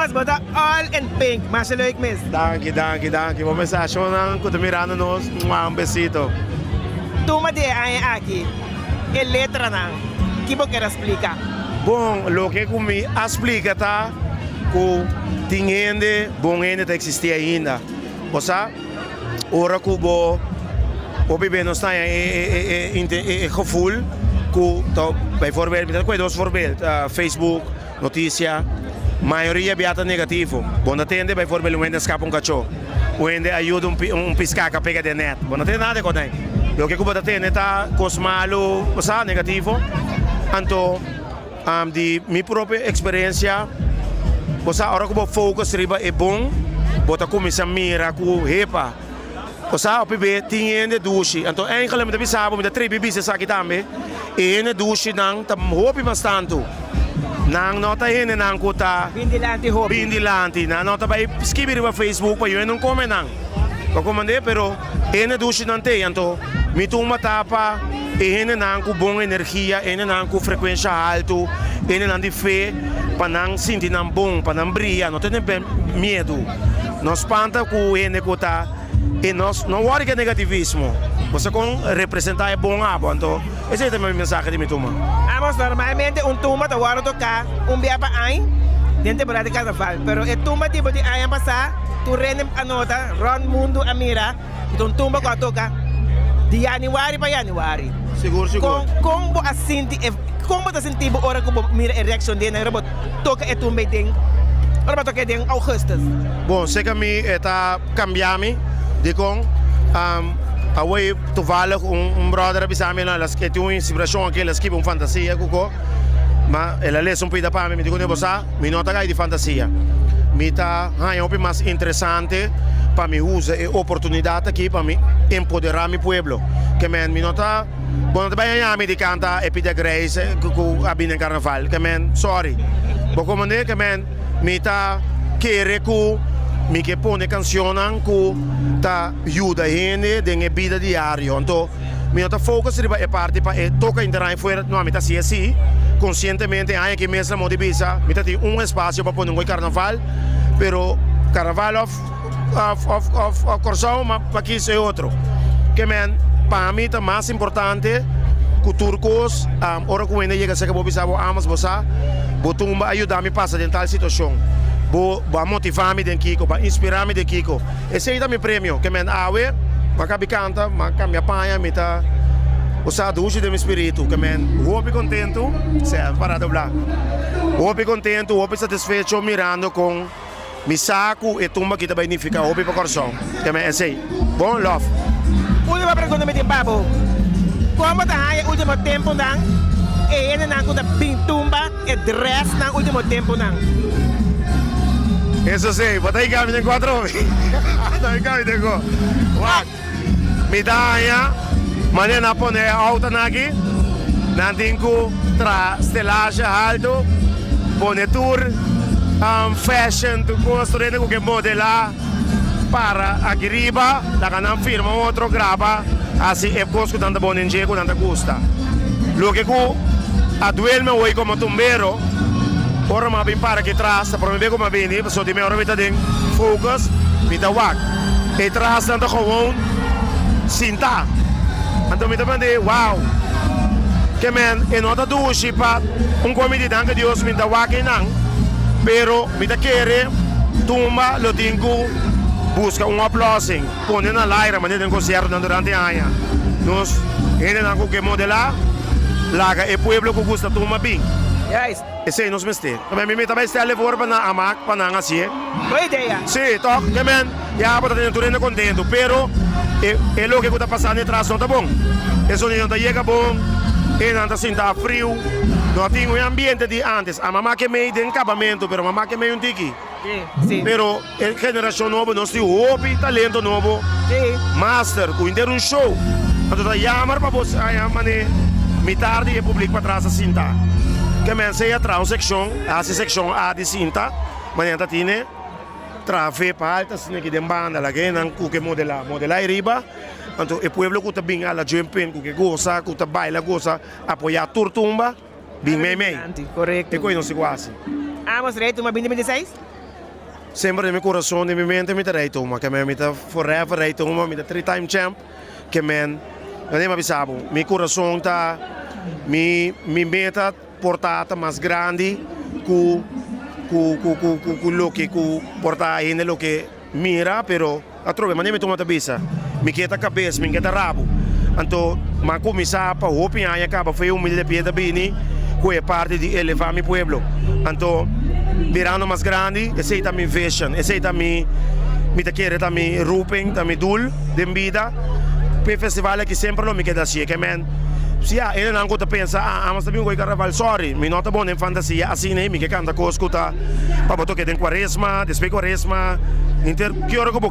Amos, bo ta all in pink. Masha leuk mes. Danki, danki, danki. Bo mester shownan ku ta mirando nos, mua, un besito. Tuma di e aña aki e letranan, ki bo kier a splika? Bon, loke ku mi a splika ta ku tin hende, bon hende ta eksistí ainda. Bo sa, ora ku bo hopi be nos taña e e gevoel ku ta, bijvoorbeeld, mi ta kohe dos voorbeeld, Facebook, Notisia, Mayoria bia ta negativo. Bo no tende bijvoorbeeld un hende a skapa un kachó, un hende a yuda un piskaka pega den net. Bo no tende nada di kos ei. Loke ku bo ta tende ta kos malu, bo sa, negativo. Anto di mi propio eksperensia, bo sa ora ku bo focus riba e bon, bo ta kuminsá mira ku hepa. Bo sa hopi be tin hende dushi. Anto eigenlijk mi ta bisa bo, mi ta tribi bisa esaki tambe, e hende dushinan ta hopi mas tantu. Nan no ta hendenan ku ta Bin dilanti hopi. bin dilanti. Nan no ta bai skibi riba Facebook pa yu hende no kome nan. Bo komprende? Pero hende dushinan t'ei. Anto mi tumba ta pa e hendenan ku bon energia, hendenan ku frekuensha haltu, hendenan di fe, pa nan sinti nan bon, pa nan bria, no tene miedu. No spanta ku hende ku ta e nos no wòri ku e negativismo. Bo sa kon representá e bon abo. Anto esei ta mi mensahe di mi tumba. Amos, normalmente un tumba ta wòrdu toká un bia pa aña den temporada di karnaval. Pero e tumba di bo di aña pasá tur hende a nota, rònt mundu a mira ku ta un tumba ku a toka di yanüari pa yanüari. Sigur, sigur. Kon kon bo a sinti e kon bo ta sinti bo ora ku bo mira e reakshon di nan ora bo toka e tumba ei den ora bo a toka e den augustus? Bon, seka mi e ta kambia mi, dikon awor toevallig un brother a bisa mi e tin un inspirashon aki el a skibi un fantasia ku ko, ma el a lesa un pida pa mi, mi di kuné bo sa mi no ta gai di fantasia, mi ta haña hopi mas interesante pa mi usa e oportunidat aki pa mi empoderá mi pueblo, ke men mi no ta. Bo no ta bai haña mi di canta e pida grijs cu a bini den carnaval. Ke men, sorry. Bo comprende? Ke men, mi ta kere cu mi ke pone cancionnan cu ta yuda hende den e bida diario. Anto, mi no ta focus riba e parti pa e toca interaña fuera. No, mi ta haci asi conscientemente. Aña aki mes la mo di bisa, mi ta tin un espacio pa pone un goy carnaval, pero carnaval of. Of of of of Kòrsou ma pa kis e otro. Ke men pa mi ta mas importante ku tur kos ora ku hende yega serka bo bisa bo amos bo sa bo tumba a yuda mi pasa den tal situashon. Bo bo a motiva mi den kiko, bo a inspira mi den kiko. Esei ta mi premio. Ke men awe mi a kabi kanta, mi a kambia paña, mi ta bo sa dushi den mi spiritu. Ke men hopi kontentu, sè para dobla. Hopi kontentu, hopi satisfecho mirando kon. Mi sa ku e tumba aki ta bai nifiká hopi pa Kòrsou. Te men esei. Bon lòf. Último pregunta mi tin pa bo. Kon bo ta haña último tempunan e hendenan ku ta bin tumba e drèsnan último tempunan? Eso si, bo ta hinká mi den kua atrobe? Ta hinká mi den kua. Wak. Mi ta haña manera nan pone e autonan aki, nan tin ku traha stelage haltu, pone tur fashion, tur kos, tur hende ku ke modelá para aki riba, laga nan firma un otro graba hasi e kos ku nan ta bon den dje ku nan ta gusta. Loke ku a duel mi awor komo tumbero, ora mi a bin para aki tras, ta prome bes ku mi a bini, pasobra di mi ora mi ta den focus, mi ta wak. E trasnan ta gewoon sinta. Anto mi ta mande, wow! Ke men e no ta dushi pa un komi di danki Dios mi ta wak einan, pero mi ta kere tumba lo tin ku buska un oplossing, pone na laira manera den konsiertonan durante aña. Nos hendenan ku ke modelá, laga e pueblo ku gusta tumba bin. Esei nos mester. Tambe mi ta bai stelle voor pa nan amak pa nan hacié. Bon idea. Sí, toch? Ke men, ya bo ta tene tur hende contento, pero e e loke cu ta pasando etras no ta bon. E sonido no ta yega bon, e nan ta sinta a friu, no tin un ambiente di antes. A mama ke mei den cabamento, pero mama ke mei un tiki. Pero e generacion nobo nos tin hopi talento nobo master cu henter un show. Anto ta jammer pa bo haña mane mitar di e public patras a sinta. Ke mense ya traha un seccion, haci seccion A di sinta, manera ta tine traha vip alta asina aki den banda laga e nan cu ke modela, modela ariba anto e pueblo cu ta bin ala jump in cu ke goza cu ta baila goza apoya tur tumba. Bin mei mei. Correcto. E koe no si ku hasi. Amos Rey tuma binti 26? Semper den mi kurason, den mi mente mi ta Rei Tumba, ke men mi ta forever Rei Tumba, mi ta three time champ, ke men no den bisa bo, mi kurason ta mi meta por ta ta mas grandi ku loke ku por ta hende loke mira, pero atrobe manera mi tuma ta bisa, mi ke ta kabes, mi ke ta rabo. Anto m'a kuminsá pa hopi aña kaba foi humilde pie ta bini ku e parti di elevá mi pueblo. Anto birando mas grandi, esei ta mi vision, esei ta mi mi ta kere ta mi roeping, ta mi doel den bida. P'e festival aki semper lo mi keda hasié. Ke men si ya hendenan ku ta pensa, ah, Amos ta bin ku e karnaval, sorry, mi no ta bon den fantasia asina ei, mi ke kanta kos ku ta pa bo toke den kuaresma, despues kuaresma, henter ki ora ku bo.